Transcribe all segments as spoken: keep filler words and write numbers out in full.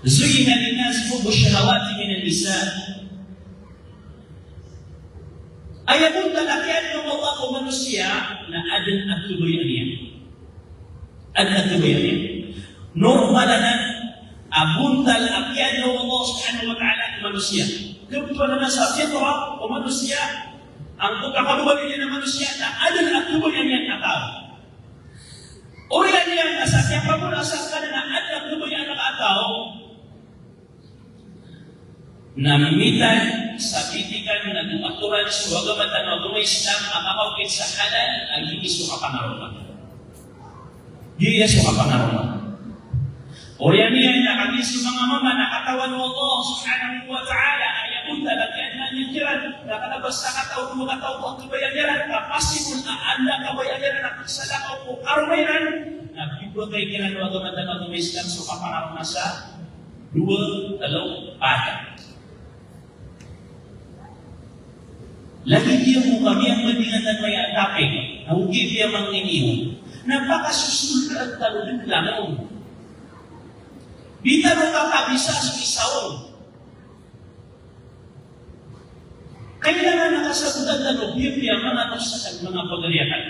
Zuyyina linnasi hubbu shahawati minan nisa. Aya bontal a kiyaadn o Allah ko manosiya na adn a kabayaan iyan. Adn a kabayaan iyan. Normal anan a bontal a kiyaadn o Allah subhanahu wa ta'ala ko manosiya. Kpana sa fitra o manosiya, angkoto a kababaloy niyan a manosiya na adn a kabayaan iyan a taw. Oriyan iyan a sa kiyapamola sa Kadnan a adn a kabayaan a taw. Na mitan sa bitikan ago atoran so agama tano a agama Islam a makaokit sa halal a giya so kapangaroma. Giya so kapangaroma. Oriyan iyan na kagiya so manga mama na katawan o Allah subhanahu wa ta'ala a aya bontal a kiyaadn iyan kiran na kna ba sakataw dowa kataw ko kabayaan iran, ka possible a adn a kabayaan iran a kasalakaw ko karoma iran, na pipakay kiran o agama tano a agama Islam so kapangaroma sa dowa, tlo, pat. Lagid iyan ko kami a mabinatan maya a tapik, na ogaid iyan mangingin. Na pakasosoldaan tano dn langon. Di tano katabisa so isa on. Kailangan a kasabotan tano, piyapiya manga taw sa manga pagari akn.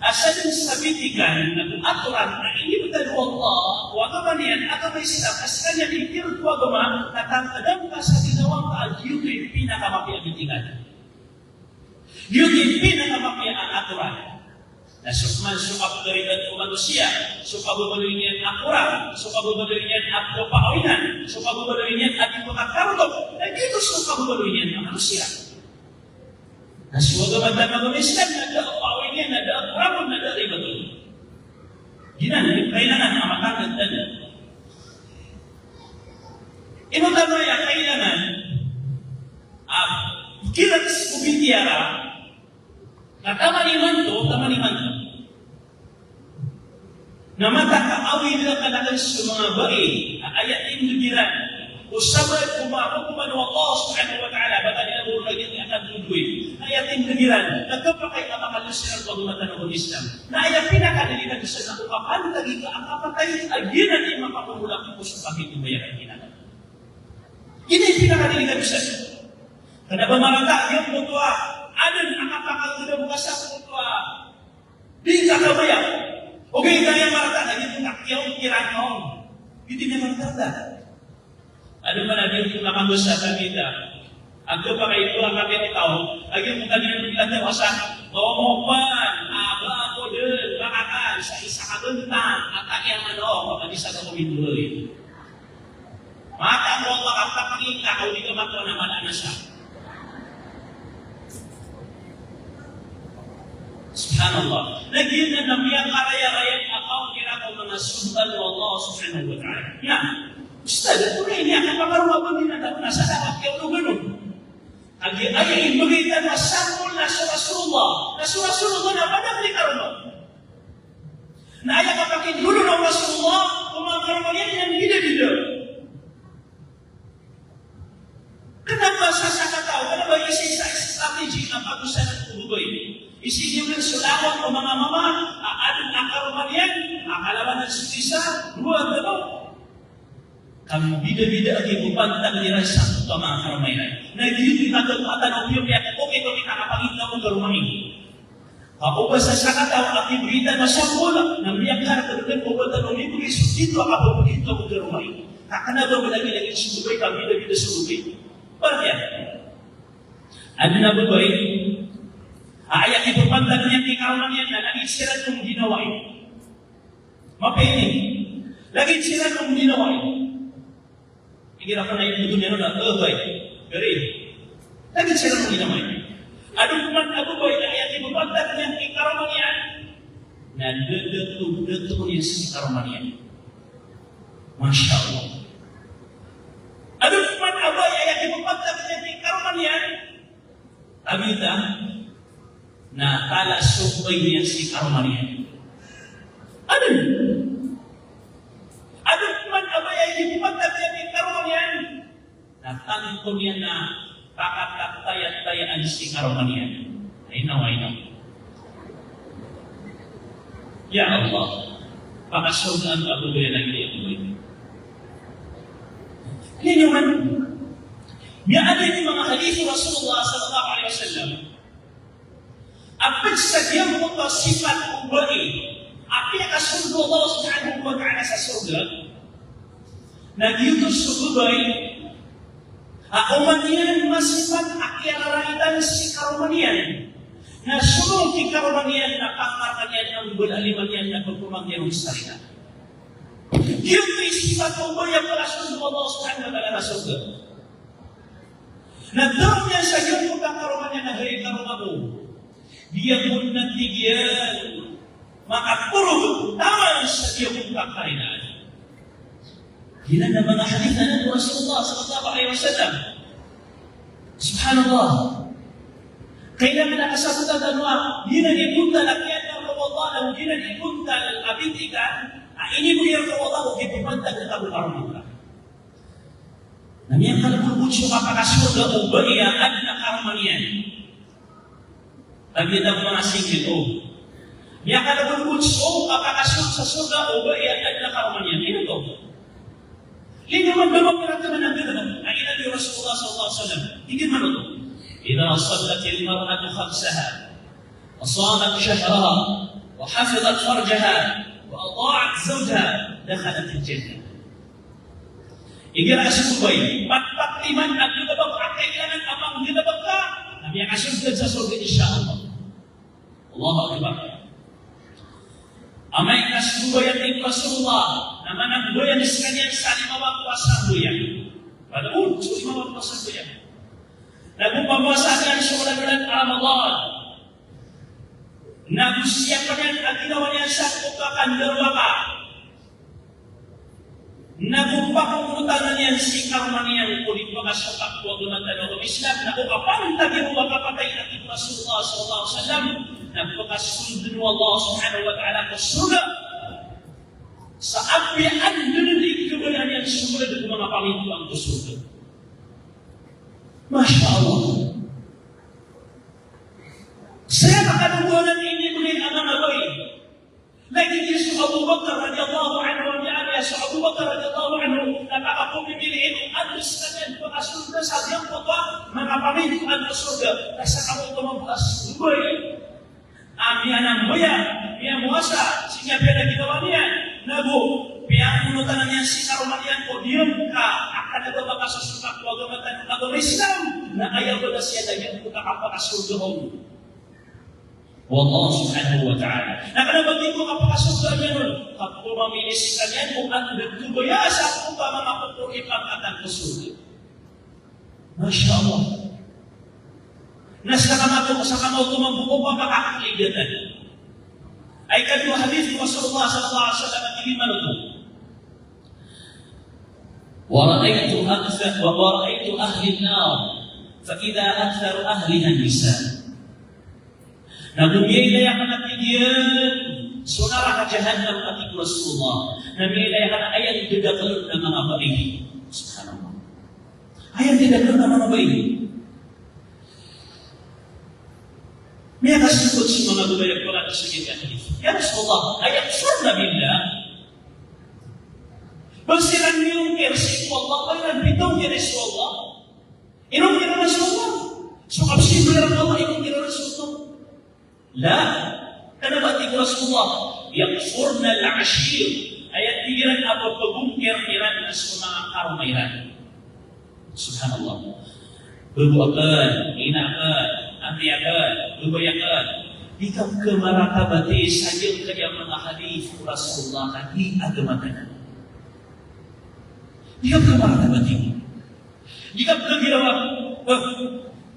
A sadn sa bitikan ago atoran a inibtad o Allah ko agama niyan, agama Islam, a skaniyan i tird ko agama, na tangkdn ka sa ginawa ngka a giyoto i pinakamapiya a bitikan. Giyoto i pinakamapiya a atoran. Na so man so kapagaritan o manosiya, so kababaloy niyan a korang, so kababaloy niyan a kapakawinan, so kababaloy niyan a di pakatarotop, na giyoto so kababaloy niyan a manosiya. Na so agama tano a agama Islam na da a pawin iyan, na da a korangon, na da a ribat on. Giyanan i kailangan a matangkd tano. Ino tano aya kailangan a kirek ko bitiara, na taman imanto, taman imanto. Na mataan ka a awid a kalakal so manga bai a aya tindg iran ko sabaad ko manga kokoman o Allah subhanahu wa ta'ala, ba tano iyan bo lagid a katotol. Na aya tindg iran na kapakay a makalos iran ko agama tano a Islam. Na aya pinakadalilan sa na ko kapantagi ka a kapatay a giyanan i mapapamolak ko so pakitobaya ka giyanan. Giyanan i pinakadalilan sa. Kna ba marata, giyangkoto a adn a kapakagdam ka sa koto a di ka kabaya. Ogaid na aya marata na giyoto a kiyaokiran ka on. Giyoto i marata. Adn man a di ka makadosa ka gita. Agka pakaibo a kapit taw. Agi mo kami ng pinatawasa. Kawamopan, aba ako dn, makakan, sa isa ka bentang, at ang iyang ano, kapag isa ka kuminduloy. Mataan o Allah a kapakita ka o di ka makawan a mala a nasa. Subhanallah. Na giyanan na miyakarayaraya a kaokira ko manga sogoan o Allah subhanahu wa ta'ala. Na, ustad, oto na ini a kapangaroma a ba di na tano na sa dapat kiyaologan on. Agi aya imbgay tano a sampol na so Rasulullah. Na so Rasulullah na madakl i karoma. Na aya kapakindolon o Rasulullah ko manga karoma niyan na mbidabida. Kna ba sa sakataw, kna ba isa sa strategy a pagosalan ko babay. Isa niyan so langon o manga mama a adn a karoma niyan a kalawanan so isa, dowa, tlo. Kambidabida a gii bo pantag iran sa manga karoma iran. Na giyoto i mataw a tano, giyoto i miyakapokit o kita a kapangita o karoma iyan. Ka o ba sa sakataw a kibgay tano a sampol na miyakar ka dn ko ba tano mibgay so titho a kapangita o karoma iyan. Ka kna ba lagilagid so babay, kambidabida so babay. Para tiyan. Adn a babay a aya kipapantag iyan ki karoma niyan na lagid siran o ginawa iyan. Mapiya ini. Lagid siran o ginawa iyan. Igira ko na ino doniya na, eh, bay. Gari. Lagid siran o ginawa iyan. Adn pman a babay a aya kipapantag iyan ki karoma niyan na dadato, dato iyan sii ki karoma niyan. Masha Allah. Adn pman a babay a aya kipapantag iyan ki karoma niyan, a bida, na talasok iyan sii karoma niyan. Adn. Adn pman a babay a aya kipapantag iyan ki karoma niyan, na tanto niyan na pakatatayatayaan sii karoma niyan. Ay, nawa, ay, nawa. Ya Allah. Pakasorgaan a babay a lagid iyan a babay. Ino man, miyaaloy ko manga hadith o Rasulullah sallallahu alaihi wasallam a pd sa giyangkoto a sipat o babay a piyakasold o Allah subhanahu wa ta'ala sa sorga, na giyoto so babay a oman iyan masipat a kiyararaitan si karoma niyan, na so karoma niyan na pangkaroma niyan na mbala a lima niyan na pagpamanggiyan sa rila. Giyoto i sipat o babay a pakasold o Allah subhanahu wa ta'ala sa sorga. Na tharoon iyan sa giyangkoto a karoma niyan a hay karoma ko, di ako, na tig iyan, makatorog taman sa giyangkoto a karinaan. Giyanan na manga hadith anan o Rasulullah sallallahu alaihi wasallam. Subhanallah. Kailangan a kasabota tano a giyanan i bontal a kiyaadn o Allah, na giyanan i bontal a bitikan a inibgay o Allah ko kipipantag a tabo karoma. Na miyakalbod so kapakasorga o babay a adn a karoma niyan. Tabiya tano manga single, o. Miyakalbod so kapakasold sa sorga o babay a adn a karoma niyan. Ino oto? Lima man, da mapiya oto na nanggaga. Na inaloy o Rasulullah sallallahu alaihi wasallam, tig iyan man oto: Idha sallatil mar'atu khamsaha, wa samat shahraha, wa hafizat farjaha, wa ata'at zawjaha, dakhalatil jannah. Igira a so babay, pat, pat lima a galbk a kailangan a panggalbk ka, na miyakasold ka sa sorga, insha Allah. Allahu Akbar. Amay ka so babay a tig o Rasulullah, na manambayang skaniyan sa lima wakto a sambayang. Pd on so lima wakto a sambayang. Nago pamowasa niyan so olan-olan a Ramadan. Nago siyapa niyan a ginawa niyan sa kakandarowaka. Nago pakokotanan iyan si karoma niyan ko di pakasopak ko agama tano a Islam, nago kapantagi o kapatay a tig o Rasulullah sallallahu alaihi wasallam, na pakasold o Allah subhanahu wa ta'ala ko sorga sa apiya anda dn i kabayaan iyan sold ko manga pamintoan ko sorga. Masha Allah. Saya makadongowan ini beri anak abai. Lagid iyan so Abu Bakar radiyallahu anhu, a miyaaloy a so Abu Bakar radiyallahu anhu na kapakapipiliin o anda skaniyan pakasold sa giyangkoto a manga pamintoan ko sorga, na sa kamoto mambo a so babay a miyanambaya, miyamowasa, sii niyan piyaginawa niyan, nago piyangonotanan iyan si karoma niyan ko di ngka a kna ba makasosopak ko agama tano a agama Islam, na aya balas iyan na giyangkoto a kapakasold on o Allah subhanahu wa ta'ala. Na kna ba di ngka a kapakasold iyan on, ka pamamili skaniyan ko anda kabaya sa koto a manga pokol i pangkatan ko sorga. Masha Allah. Na sa kamato, sa kamato mambo ko kapakakiligatan. Aya ikadowa a hadith o Rasulullah sallallahu alaihi wasallam a tig iyan man oto: Wa ra'aytu akthar, wa, wa ra'aytu ahlan nar, fa idha aktharu ahliha an-nisa. Nago miyailay akn a tig iyan so naraka jahannam a tig o Rasulullah. Na miyailay akn a aya ndadakln na manga babay. Subhanallah. Aya ndadakln na manga babay. Miyakasold so manga babay a pakasold sa hadith. Ya Rasulullah, ayakfurna billah? Ba siran miyongkir sii ko Allah, ba iran pitongkir sii ko Allah? Inongkir iran so Allah. So kapsimba iran ko Allah, inongkir iran so Allah. La, kna ba tig o Rasulullah, yakfurnal ashir. Aya tig iran a pphagongkir iran na so manga karoma iran. Subhanallah. Babo akn, ina akn, ati akn, babay akn. Di ka pkhamarata bati sa giyangkaya manga hadith o Rasulullah ka di agama tano. Di ka pkhamarata bati. Di ka pkhagiraw a, "Wah,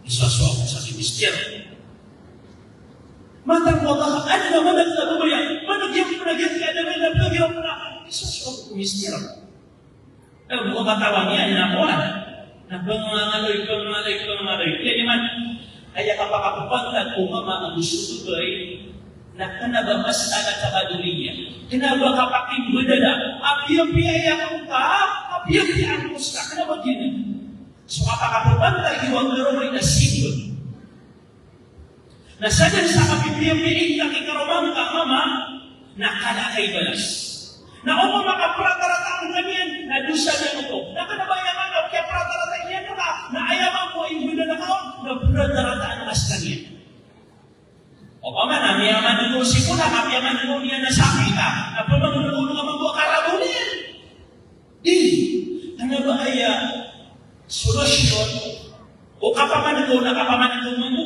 isa so ako sa mister." Mataan o Allah, adn a manga babay a, manga giyangkaya, manga giyangkaya, adn a pkhagiraw a, isa so ako mister. Eh, bo katawan iyan na kowan. Na pngaloy, pngaloy, pngaloy. Aya niyan man, aya kapakapantag ko mama ago so babay, na kna ba mas'ala tabaduliyah. Kna ba kapakimbadada. Apiya-piya iyan ka, apiya-piya angko ska. Kna ba giyanan. So kapakapantag iyan ko mama ago so babay. Na sadn sa kapipiyapiya ingka ki karoma ngka a mama, na kala ka i balas. Na opama ka prata-rata ka niyan na dosa niyan oto. Na kna ba aya maana o kiyaprata-rata iyan rka na aya mambo a imbda na kaon na prata-rata ka skaniyan. Opama na miyaman'g o sipon ka, miyaman'g o niyan na sapi ka, na pamang'g o ka mambo a karabo niyan. Di, kna ba aya solusyon o kapaman'g o na kapaman'g o mambo?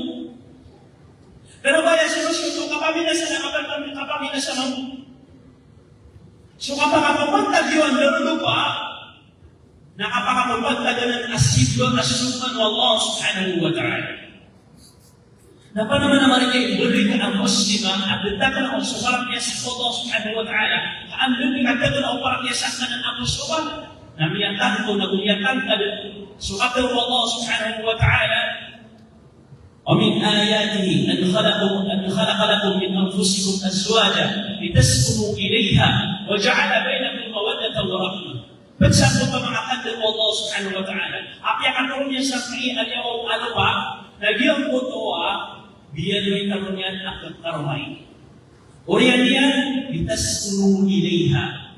Kna ba aya solusyon o kapamina sa na kapaman'g, kapamina sa mambo? So kapakapaman'g iyo a darodopa, na kapakapaman'g anan a sii bo a soman o Allah subhanahu wa ta'ala. Na panamanamar iyan i baloy ka a Muslim a dtakna on so paratiyaya sa Allah subhanahu wa ta'ala. Ka anda i dtakna on paratiyaya sa kanan a Muslim, na miyatangkd, na go miyatangkd so katharo o Allah subhanahu wa ta'ala: ومن آياته أن خلق، أن خلق لكم من أنفسكم أزواجا لتسكنوا إليها وجعل بينكم مودة ورحمة. Pd sa pmamaakn o Allah subhanahu wa ta'ala a piyakatoro niyan sa kay a liyawaw a lopa, na giyangkoto a biyaloy tano niyan a khakaromai. Oriyan iyan, litaskunu ilayha.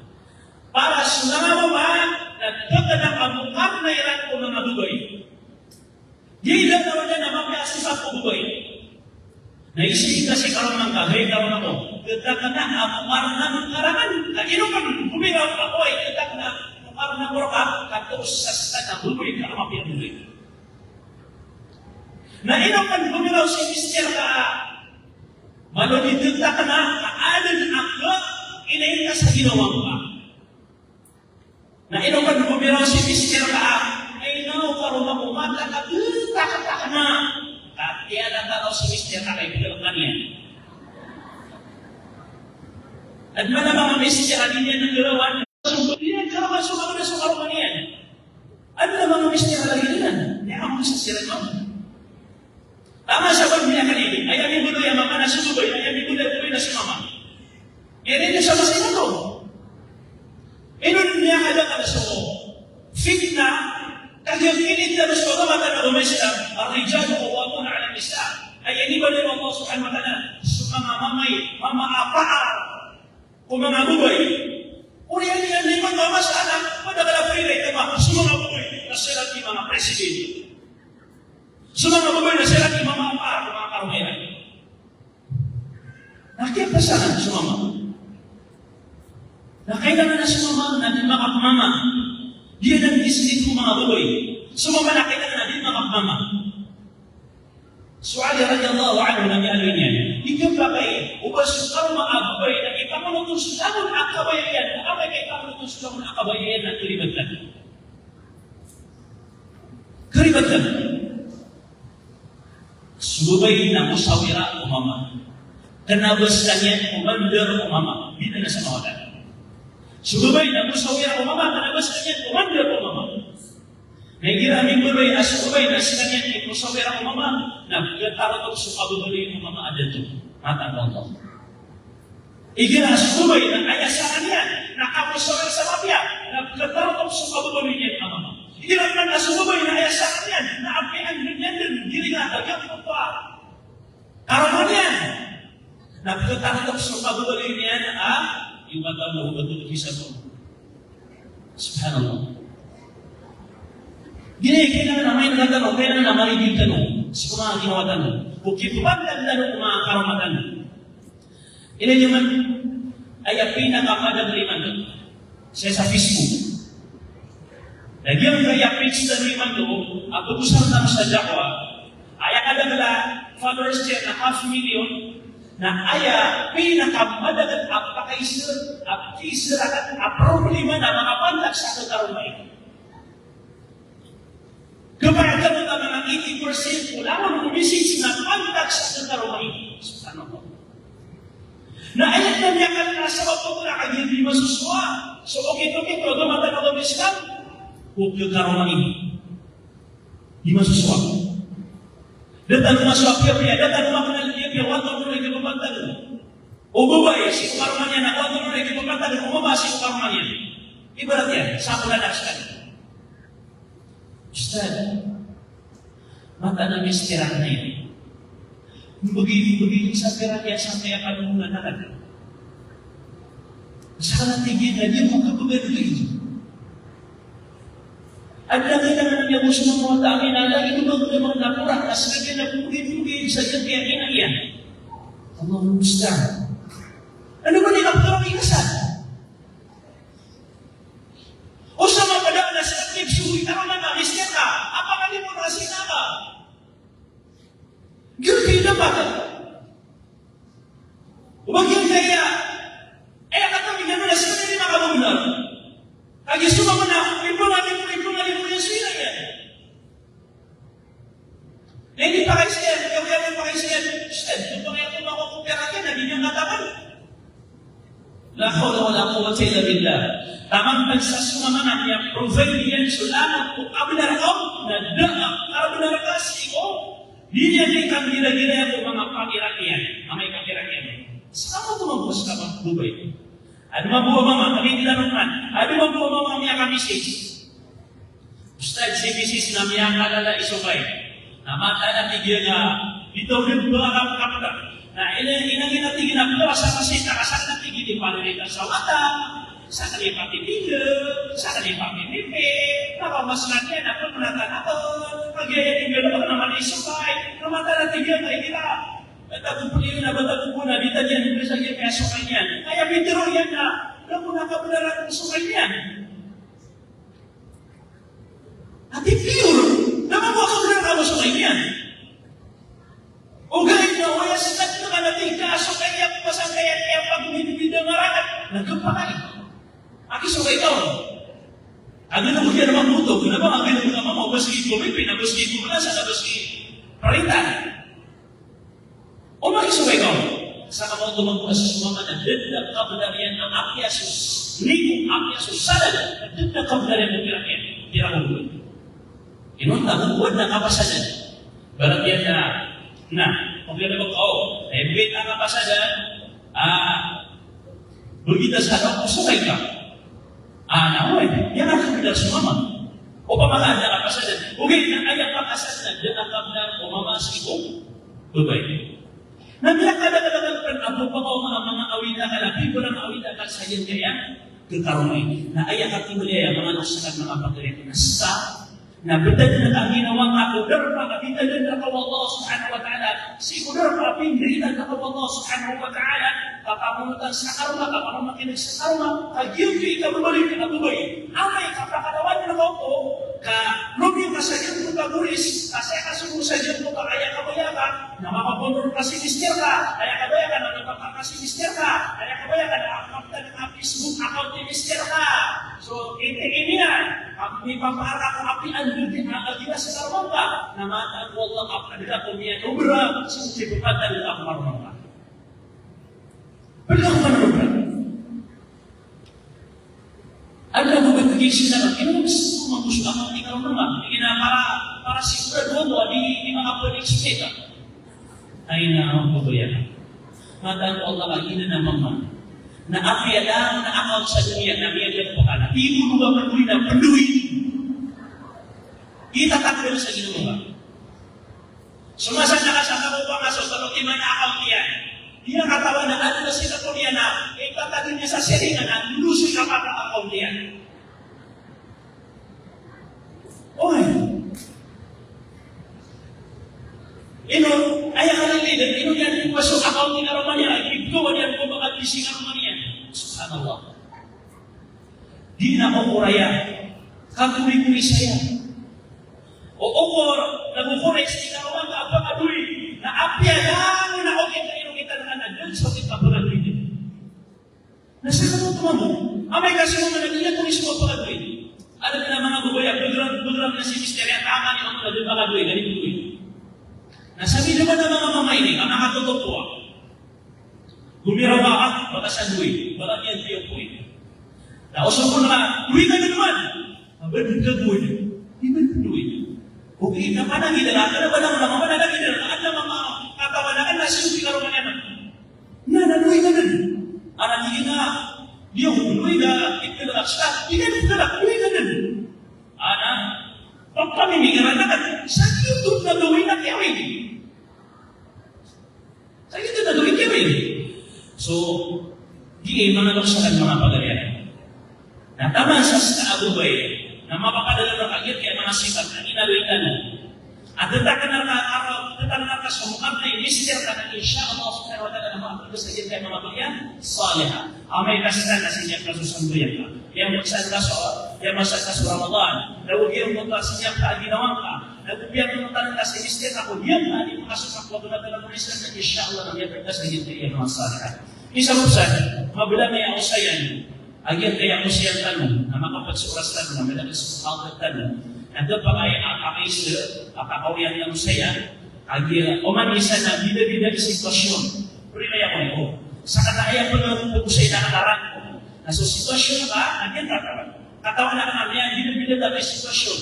Para so manga mama na dkna a mokarna iran ko manga babay. Di da na wada na mapiya a sipat ko babay. Na isi ka si karoma ngka, hay karoma ko, dkna a mokarna ngka raken, na ino pn gomiraw a oway, dkna a mokarna ko rka, ka toos sa ska na babay ka a mapiya a babay. Na ino pn gomiraw si mister ka malo di dkna a adn a khailay ka sa ginawa ngka. Na ino pn gomiraw si mister ka a, ay, ino karoma ko, mata ka dtakdtakna. Ka tiyada tano si mister ka a kay bidal ka niyan. Adn man a manga mister a di niyan nggarawan. Di niyan nggarawan so manga so karoma niyan. Adn a manga mister a lagid iyan. Aya manga mister a mama. Taman sa ba miyakaliyo, aya mibaloy a mama na so babay, aya mibaloy a babay na so mama. Aya rin sa masa ito. Ino miyakadakl so fitna, kagiya kinita na so agama tano a Islam, الرجال قوامون على النساء. Aya inibaloy o Allah subhanahu wa ta'ala, so manga mama i, mama a paar ko manga babay. Oriyan iyan di man mama sa anak, madakl a pira i tama, so manga babay na sii ran i manga president. So manga babay na sii ran i mama a paar ko manga karoma iran. Na kiyapasaran so mama. Na kailangan na so mama na di makapmama. Di anan isnit ko manga babay. So mama na kailangan na di makapmama. So Ali radiyallahu anhu na miyaaloy niyan, di kapakay o ba so karoma a babay na ipamonoton so langon a kabaya iyan, na amay ka ipamonoton so langon a kabaya iyan na karibat ka. Karibat ka. So babay na mosawira o mama. Kna ba skaniyan commander o mama. Di na sa mawala. So babay na mosawira o mama, kna ba skaniyan commander o mama. Na igira a mibaloy a so babay na skaniyan i mosawira o mama, na pkhatarotop so kababaloy o mama a dato. Mataan o Allah. Igira a so babay na aya skaniyan na kamosawir sa mapiya, na pkhatarotop so kababaloy niyan a mama. Igira pman a so babay na aya skaniyan na apiya niyan dn giringan a giyangkoto a karoma niyan, na pkhatarotop so kababaloy niyan a iwata mo, oto kisap mo. Subhanallah. Giya i kailangan a mailay tano, kailangan a marigid tano sii ko manga ginawa tano. O kipantag tano ko manga karoma tano. Ilay niyo man, aya pinakamadakl imanto sii sa Facebook. Na giyangkaya page tano imanto a pagosar tano sa da'wah, aya kadakl a followers iyan na half million, na aya pinakamadakl a pakaisa, a kiisa raken a problema na makapantag sa khakaromai. Kapakay tano a manga eighty percent o langon ko message na pantag sa khakaromai. Subhanallah. Na aya dn a miyakala a sabap oto na kagiya di masosowa so okit-okit o agama tano a Islam ko khakaromai. Di masosowa. Da tano masowa piyapiya, da tano maknal piyapiya, o antonaa i kapantag o babay sii ko karoma niyan, o antonaa i kapantag o mama sii ko karoma niyan. Ibarat iyan, sakola na skaniyan. Ustadh, mataan a mister akn aya. Mbgi, mbgi sa pira iyan sa kaya kanungan akn. Sa na tig iyan a di ako kapagandegay. Adn a kailangan a miyaosay mambo a taw a minala, ino ba gona manga nakorak na sii na pogidogid sa giya ina iyan. Allahul musta'an. Ano ba di kapagandegay ka sa? O sa mapadaan a sii na pogidogid, ano na ka, mister ka, apa ka di mo na sii na ka? Giyoto i dapat. O ba giyoto i aya, aya katawi na mala sa kanila makababonar. Kagiya so mambo na, ibo na, ibo na, ibo na, ibo na, ibo na, ibo na. Na inipakaiza iyan, kaya, kaya inipakaiza iyan. Ustadh, so pangaya ko mako ko pera kaya na di niyan kataman. La hawla wala quwwata illa billah. Taman pn sa so mama na miya-provide iyan so langon ko kabenar ka, na da a kabenar ka sii ko di niyan di kagiragira ko manga pagiragiyan, manga ikagiragiyan. Sa ka mambo sa ka mambo, Dubai. Ado mambo a mama, kami di lanongan. Ado mambo a mama miyaka-message. Ustadh, si misis na miyakalala i Sokay. Na mataan a tig iyan a, di taw dn ba kapkapta. Na ina, ina, ina tig iyan a, pira sa kasi, na kasakn a tig iyan i panoritan sa wata, sakn i papipigl, sakn i papipipit, na kamas na niyan a pagmanatan akn, kagiya tig iyan a, na mani Sokay, na mataan a tig iyan a, ina, bata ko pn iyan na, bata ko pn na, di ta niyan, di sa iyan, kaya Sokay niyan. Kaya pitharo iyan na, na ko na kabnar a Sokay niyan. Ati piyor, na mambo a kabnar ka bo so kaiyan. Ogaid na aya sii na tig iyan a so kaiyan, pasang kaiyan, kaya pagmidbid a ngarakat, na gpakay. Aki so kaiyan. Agad na bo kiyan mambo oto, kna ba agad na bo na mambo, ba sii ko mipin, na ba sii ko mnasa, na ba sii ko parita. O maki so kaiyan, sa ka mambo mambo a so mama na da dn a kabnar iyan a apiya so, limo apiya so salad, da dn a kabnar iyan a pira iyan, pira ko. Inonta ko, o adn a kapasadan. Barat iyan na, na, o kaya na ba ka, o, eh, bit a kapasadan, ah, Bgita sa ka, o so kaiyan. Ah, na, oway, iyan a kabnar so mama. Opama ka da a kapasadan. Ogaid na aya pakasadan na da a kabnar o mama sii ko babay. Na miyakadakadakl pn a bo pakaoma a manga awid akal, a pigoran a awid akal sa giyangkaya kkaroma. Na aya katimbl iyan a manga loks akn, manga pagari akn, na sa Na btad na ginawa ngka ko darpa a bitadan rka o Allah subhanahu wa ta'ala. Sii ko darpa a pinritan rka o Allah subhanahu wa ta'ala. Kapamonotan sa karoma, kapamakin'g sa karoma. Ka giyoto i kababaloy ka a babay. Amay ka pakalawan rka oto, ka lobing ka sa giyangkoto a boris, ka sii ka sogo sa giyangkoto a aya kabaya ka, na mapapondor ka si mister ka, aya kabaya ka na mapapaka si mister ka, aya kabaya ka na akaptan a Facebook account ni mister ka. So, ini, ini na, a, mipapaara ko apiya a dn a, a, gina sa karoma ngka, na mataan ko Allah a pd ka ko miyanobra so kipapatay a karoma ngka. Pd ka ko miyanobra. Adn a bo btad i sii na, ino mas mambo so akawnt i karoma ngka. Ino para, para sigurado bo a di, di makapag-expect ka. Ay na, ang babayaan. Mataan ko Allah a giyanan a mama na apiya langon a akawnt sa doniya na miyadn a pkana. Di bo ba pndoy na pndoy. Itatakdar sa ginawa. So masa na ka sa kakowa nga so, kalokiman a akawnt iyan. Di niyan katawan a adn a sii ko doniya na ipatagn iyan sa siringan a lolosoy ka mata a akawnt iyan. Oy. Ino, aya kalilid, ino niyan ko so account i karoma niyan, ipagawa niyan ko manga leasing a karoma niyan. Subhanallah. Di na okor aya. Kakorikori saya. O okor, na okor i karoma ngka a pakadoy. Na apiya langon a okit a ino kita na adn so okit a pakadoy. Na sii ko mambo, amay ka sii ko mambo na di niyan ko sii ko pakadoy. Adn a manga babay a bgr, bgr na si mister iyan, taman iyan mambo na di pakadoy, na di pakadoy. Na sabi naman a manga mama ini, a manga totopoa. Gomiraw ka, ah, baka sa doy, baka niyan tiyo ko ini. Na osopn ka, doy ka na naman. Aba, di ka doy. Di ba doy? Okay, na panangidan, na panangidan, na panangidan, na katawan, na sii ko karoma niyan. Na, na doy ka dn. Ana tig iyan a, di ako doy ka, ipkhalk sa, di ka ipkhalk, doy ka dn. Ana, pagpamimikiran ka, sa giyoto na doy na kiyawid. Sa giyoto na doy kiyawid. So, di, eh, manga loks akn, manga pagari. Abu Bayd, na mapapadalm rka giya manga sipat a inaloy tano. A dn ta kna rka, a dn ta kna rka so makaplay, mister ka na, insha Allah subhanahu wa ta'ala, na makaplay ka sa giya manga bariya saliha. Amay ka sii na sii niyan ka so sambayang ka, giyangkoto a sii niyan ka so, giyangkoto a sii niyan ka so Ramadan, na giyangkoto a sii niyan ka a ginawa ngka, na giyangkoto a sii niyan ka so mister ka, giyangkoto a sii niyan ka so, insha Allah, na makaplay ka sa giya manga saliha. Isa ko san, mabaya a osayan a giyangkaya osayan tano na makapd so oras tano na malagid so hadir tano. Na da pakay a, a isa a kakaoriyan tano saya a giya oman isa na bida-bida i sitwasyon. Puri na yaman ko. Sa kata aya pn a pag-osay na kataran ko na so sitwasyon ka a giyangkaya katawan. Katawan a kna a bida-bida tano i sitwasyon.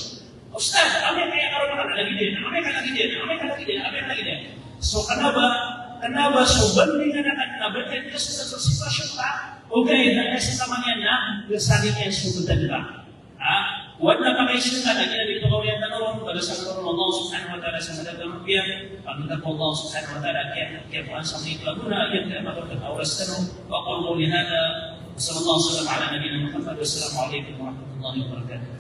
Ustadh, amay ka aya karoon ka na lagid iyan, amay ka lagid iyan, amay ka lagid iyan, amay ka lagid iyan. So kna ba, kna ba so bandingan a kna ba iyan ka so sitwasyon ka, ogaid na aya sii taman iyan na, na sii niyan so btad ka. Ha? Oway na pakaiza ka na giya di pakaoriyan tano ron, balasan tano ron o Allah subhanahu wa ta'ala sa madakl a mapiya, pangni tano o Allah subhanahu wa ta'ala, kiya, kiya ko an sa manga ito a gona, kiya, kiya makaroon a oras tano, wa aqulu qawli hadha, wa sallallahu wa sallam ala nabiyyina Muhammad, wassalamu alaikum warahmatullahi wabarakatuh.